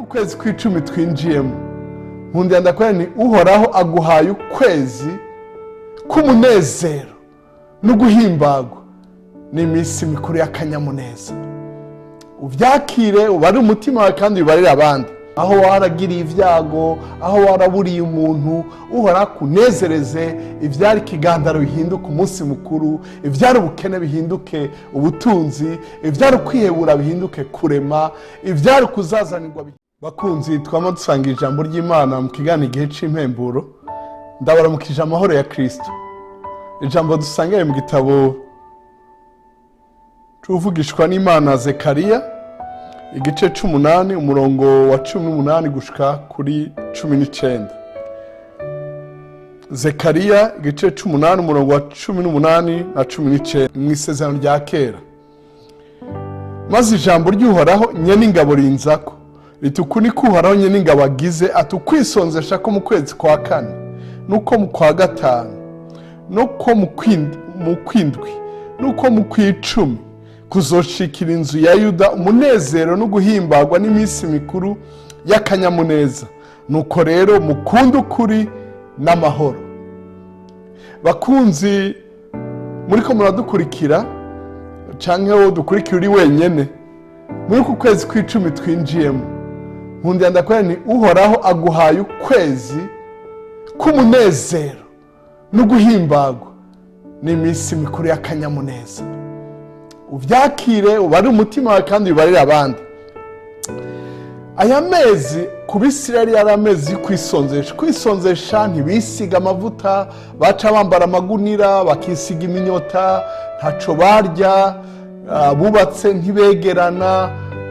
Uku kwezi kw'icumi twinjiyemo, nkundira ndakubwira ni Uhoraho aguhaye ukwezi k'umunezero no guhimbagwa n'iminsi mikuru y'akanyamuneza. Ubyakire, ubarire umutima wawe kandi ubarire abandi. Aho waragiriye ibyago, aho waraburiye umuntu, Uhoraho akunezereze. Ibyari ikigandaro bihinduke umunsi mukuru, ibyari ubukene bihinduke ubutunzi, ibyari ukwihebura bihinduke kurema, ibyari kuzazanirwa. Bakunzi twama dusanga ijambo ry'Imana mu kiganiro Igihe cy'Impemburo, ndabaramukije amahoro ya Kirisito. Ijambo dusangiye mu gitabo c'uvugishwa n'Imana Zekariya, igice c'umunani, umurongo wa 18 gushika kuri 19. Zekariya igice c'umunani, umurongo wa 18 na 19, mu Isezerano rya Kera. Maze ijambo ry'Uhoraho Nyen'ingabo rinzako riti: "Uku niko Uhoraho Nyen'ingabo agize ati: Ukwisonzesha ko mu kwezi kwa kane, nuko mu kwa gatanu, nuko mu kwindwi, nuko mu kw'icumi kuzoshikira inzu ya Yuda umunezero no guhimbagwa n'iminsi mikuru y'akanyamuneza. Nuko rero mukunde ukuri n'amahoro." Bakunzi muriko muradukurikira, canke wowe dukurikira uri wenyene, muri uku kwezi kw'icumi twinjiyemo, nkundira ndakubwira ni Uhoraho aguhaye ukwezi k'umunezero no guhimbagwa n'iminsi mikuru y'akanyamuneza. Ubyakire, ubarire umutima wawe kandi ubarire abandi. Aya mezi ku Bisirayeli yari amezi yo kwisonzesha. Kwisonzesha, ntibisiga amavuta, baca bambara amagunira, bakisiga iminyota, ntaco barya, bubatse ntibegerana,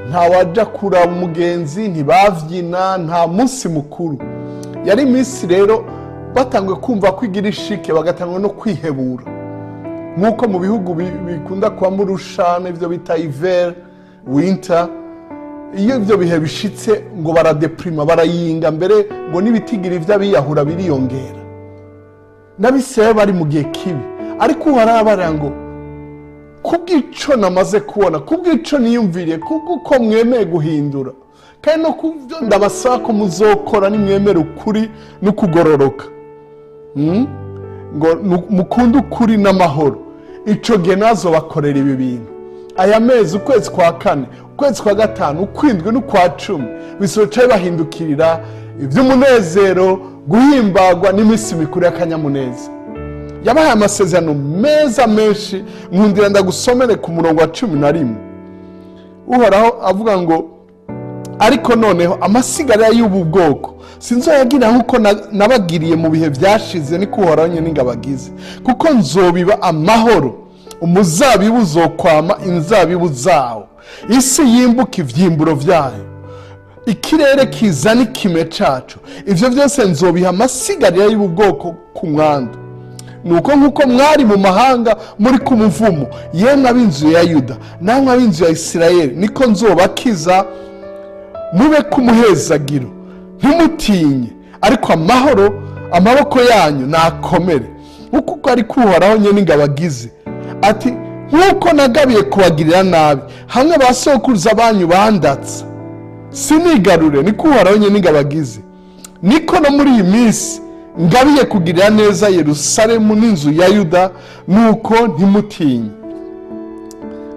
ntawaja kuraba umugenzi, ntibavyina, nta munsi mukuru. Yari iminsi rero batanguye kumva ko igira ishike, bagatangwa no kwihebura, nk'uko mu bihugu bikunda kubamo urushana, ibyo bita hiver, winter. Iyo ibyo bihe bishitse ngo baradeprima, barayinga, mbere ngo n'ibitigira ivy'abiyahura biriyongera. N'Abisirayeli bari mu gihe kibi, ariko Uhoraho arabarira ngo: "Kubw'ico namaze kubona, kubw'ico niyumviriye, kubw'uko mwemeye guhindura, kandi no kubyo ndabasaba ko muzokora nimwemere ukuri no kugororoka, ngo mukunde ukuri n'amahoro, ico gihe nazobakorera ibi bintu." Aya mezi, ukwezi kwa kane, ukwezi kwa gatanu, ukwindwi n'ukwa cumi, bizoca bibahindukirira iby'umunezero, guhimbagwa n'iminsi mikuru y'akanyamuneza. Yabahaye amasezerano meza menshi. Nkundira ndagusomere ku murongo wa 11. Uhoraho avuga ngo: "Ariko noneho amasigarira y'ubu bwoko sinzoyagira nk'uko nabagiriye mu bihe byashize, niko Uhoraho Nyen'ingabo agize, kuko nzobiba amahoro, umuzabibu uzokwama inzabibu zawo, isi yimbuka ibyimburo byayo, ikirere kizana ikime caco. Ivyo byose nzobiha amasigarira y'ubu bwoko ku mwandu. Nuko nk'uko mwari mu mahanga muri ku muvumo, yemwe ab'inzu ya Yuda namwe ab'inzu ya Isirayeli, niko nzobakiza mube k'umuhezagiro. Ntimutinye, ariko amahoro, amaboko yanyu nakomere, kuko ariko Uhoraho Nyen'ingabo agize ati: Nk'uko nagabiye kubagirira nabi hamwe ba sokuruza banyu bandatsa sinigarure, niko Uhoraho Nyen'ingabo agize, niko no muri iyi minsi ngabiye kugirira neza Yerusalemu n'inzu ya Yuda. Nuko ntimutinye."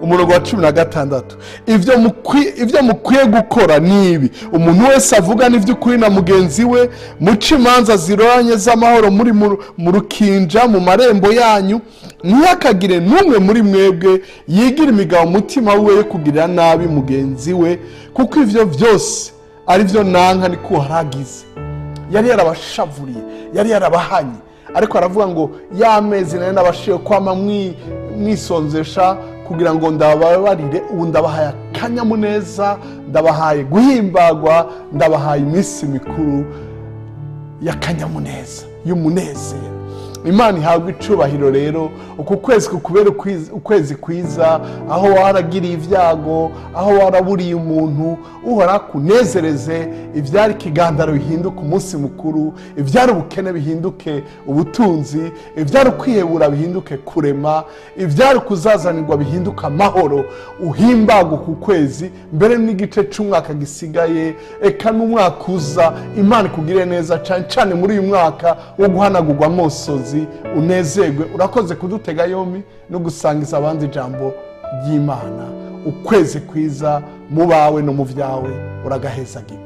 Umurongo wa 16: "Ibyo mukwiye gukora ni ibi: umuntu wese avugana iby'ukuri na mugenzi we, muce imanza ziroranye z'amahoro muri mu rukinja mu marembo yanyu. Ntihakagire n'umwe muri mwebwe yigira imigabo umutima we yo kugirira nabi mugenzi we, kuko ibyo byose ari byo nanka, niko haragize." Yari yarabashavuriye, yari yarabahanye, ariko aravuga ngo: "Ya mezi nari nabashiye kwama mwisonzesha kugira ngo ndababarire, ubu ndabahaye akanyamuneza, ndabahaye guhimbagwa, ndabahaye iminsi mikuru y'akanyamuneza, y'umunezero." Imana ihabwa icubahiro. Rero uku kwezi kukubera ukwezi kwiza, aho waragiriye ibyago, aho waraburiye umuntu, Uhora kunezereze. Ibyari ikigandaro bihinduke umunsi mukuru, ibyari ubukene bihinduke ubutunzi, ibyari ukwihebura bihinduke kurema, ibyari kuzazanirwa bihinduke amahoro. Uhimbagwe ku kwezi mbere n'igice cy'umwaka gisigaye, eka n'umwaka uza. Imana ikugirire neza cyane cyane muri uyu mwaka wo guhanagurwa amosozi, unezerwe. Urakoze kudutega yombi no gusangiza abandi ijambo ry'Imana. Ukwezi kwiza mu bawe no mu byawe, uragahezagirwa.